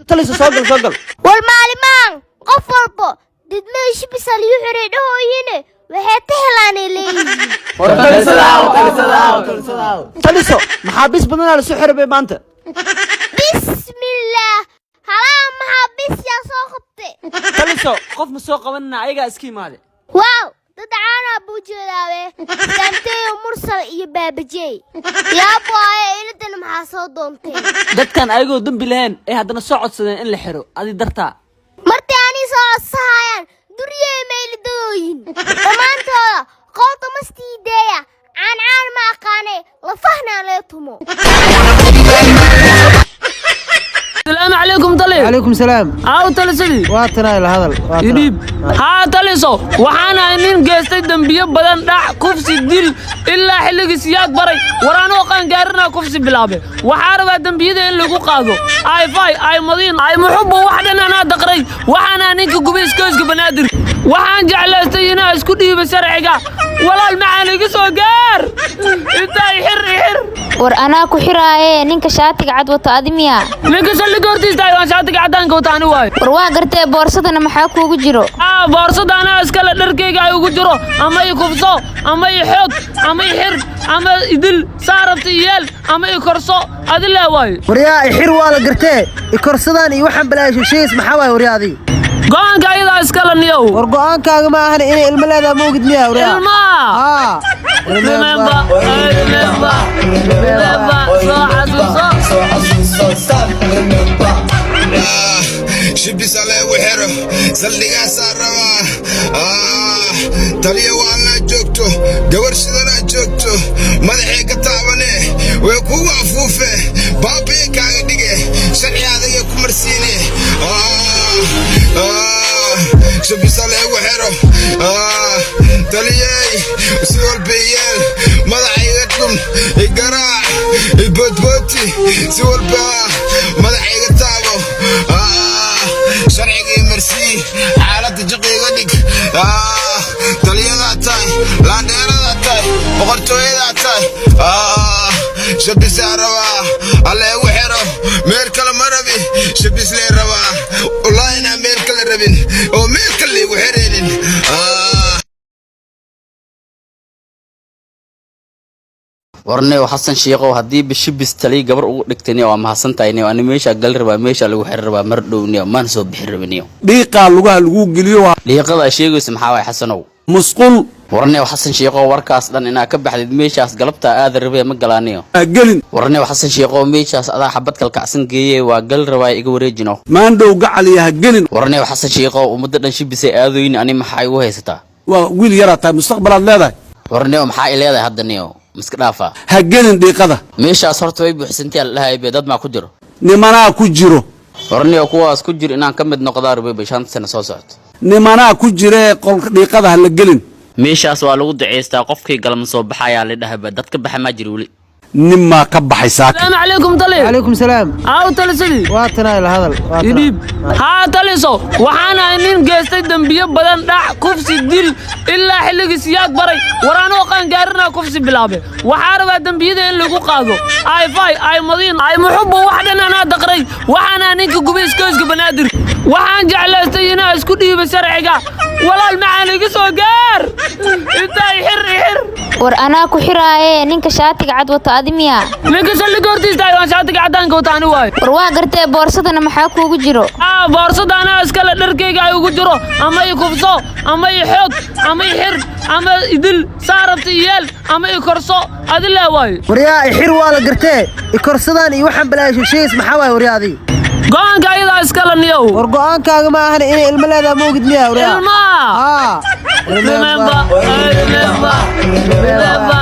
Taliso, soo gal, soo gal. War maalimaan qof walbo didmada shibisa liyu xiray dhahooyine, waxay ta helaanay leeyihiin. Taliso, maxaabiis badanaa lasoo xiray bay maanta. Bismillaah, halaha maxaabiis yaa soo qabtay? Taliso, qof ma soo qabanina, ayagaa iska imaade. Waaw, dad caanaa buu jeedaawe, Saamteeyo, Mursal iyo Baabajey. Yaabo aye, iladan maxaa soo doontay? Dadkan ayagoo dembi lahayn ay haddana soo codsadeen in la xiro adi dartaa. Martii anii soo codsahayaan duriyey maylidadooyin dhammaantooda qoorta mastiideeya, caancaan ma aqaane, lafahnaa lee tumo. Asalaamu calaykum, tali. Calaykum salaam. Aaw talisadii? Waa tanaa ila hadal, waa tanaa. Idhiib haa. Taliso, waxaan ahay nin geystay dembiyo badan, dhac, kufsi, dil, ilaa xilligii Siyaad baray. War anoo qaangaarinaa kufsi bilaabe. Waxaa rabaa dembiyada in lagu qaado. Ay fay, ay madiin, ay muxubbo, wax dhan anaa daqray. Waxaan ahay ninka gubay iskooyska Banaadir. Waxaan jeclaystay inaa isku dhiiba sharciga. Walaal macaan, iga soo gaar intaa, ixir, ixir. War anaa ku xiraaye, ninka shaatiga cad wato adi miyaa? Ninka saldhigga hortiista waan shaatiga caddaanka wata ani waayo. War waa gartee, boorsadana maxaa kuugu jiro? Aa, boorsada anaa iskale, dharkayga ay ugu jiro. Ama i kufso, ama i xoog, ama i xir, ama idil, saa rabta i yeel, ama i korso, adi lee waayo. Waryaa, ixir waa la gartee, ikorsadaan iyo waxaan balaayo sheegaysa maxaa waay, waryaa adiga? Go'aanka ayadaa iskale, niyow. War go'aankaaga ma ahana, inay ilmo leedaha ma ogid miyaa, waryaa? Ilmaa. Haa. Remember, remember, remember, soo xasuuso. Shibisa leegu xiro, saldhigaasaa rabaa. Taliya waalnaa joogto, gabar shidanaa joogto, madaxay ka taabane, way kugu afuufe, baabi'e kaaga dhige, sharci adagay ku marsiine. Shibisa leegu xiro, taliyey, si walba iyeel, madaxa iga dhum, igaraac, iboodbooti, si walba madaxa iga taabo, sharcigii marsii, xaaladda jiqi iga dhig. Taliyadaa tahay, laandheeradaa tahay, boqortooyadaa tahay. Shabisaa rabaa, alla igu xiro, meel kale ma rabi, shabis lee rabaa. Wallaahi inaan meel kale rabin oo meel kale igu xiraynin. Warneyow Xasan Shiikow, haddii bishibis taliy gabar ugu dhigtay, waa mahadsantahay niyow. Ani meeshaa gali rabaa, meeshaa lagu xiri rabaa mar dhow niyow, maan soo bixin rabin niyow. Dhiiqaa lugaha lagu geliyo waa. Dhiiqada ay sheegayso maxaa waay, Xasanow? Musqul. Warneyow Xasan Shiikow, warkaas dhan inaa ka baxdid, meeshaas galabtaa aada rabee, ma galaaniyo? Ha gelin. Warneyow Xasan Shiikow, meeshaas adaa xabad kalkacsan geeye, waa gali rabaa, iga wareejino. Maandhow gacaliya, ha gelin. Warneyow Xasan Shiikow, ummadda dhan shibisay aadoyni, ani maxaa igu haysataa? Waa wiil yaraa tahay, mustaqbalaad leedahay. Warneyow, maxaa i leedahay hadda niyow? Miska dhaafaa. Ha gelin dhiiqada. Meeshaas horta way buuxsantay la dhahay be, dad maa ku jiro? Nimanaa ku jiro. Warneyow, kuwaas ku jiro inaan ka mid noqdaa rabay bay 5-ta sano soo socoto. Nimanaa ku jiree, qolka dhiiqada ha la gelin. Meeshaas waa lagu duceystaa, qofkii galma soo baxayaa la dhahaba. Dad ka baxa maa jiro weli? Nimaa ka baxay saaka. Asalaamu calaykum, tali. Calaykum salaam. Aaw talisadii? Waa tanaa ila hadal, waa tanaa. Idhiib haa. Taliso, waxaan ahay nin geystay dembiyo badan, dhac, kufsi, dil, ilaa xilligii Siyaad baray. War anoo qaangaarinaa kufsi bilaabe. Waxaa rabaa dembiyada in lagu qaado. Ay fay, ay madiin, ay muxubbo, wax dhan anaa daqray. Waxaan ahay ninka gubay iskooyska Banaadir. Waxaan jeclaystay inaa isku dhiiba sharciga. Walaal macaan, iga soo gaar intaa, ixir, ixir. War anaa ku xiraaye, ninka shaatiga cad wato adi miyaa? Ninka saldhigga hortiista waan shaatiga caddaanka wata ani waayo. War waa gartee, boorsadana maxaa kuugu jiro? Aa, boorsada anaa iskale, dharkayga ay ugu jiro. Ama i kufso, ama i xoog, ama i xir, ama idil, saa rabta i yeel, ama i korso, adi lee waayo. Waryaa, ixir waa la gartee, ikorsadaan iyo waxaan balaayo sheegaysa maxaa waay, waryaa adiga? Go'aanka ayadaa iskale, niyow. War go'aankaaga ma ahana, inay ilmo leedaha ma ogid miyaa, waryaa? Ilmaa. Haa. Remember, remember, remember.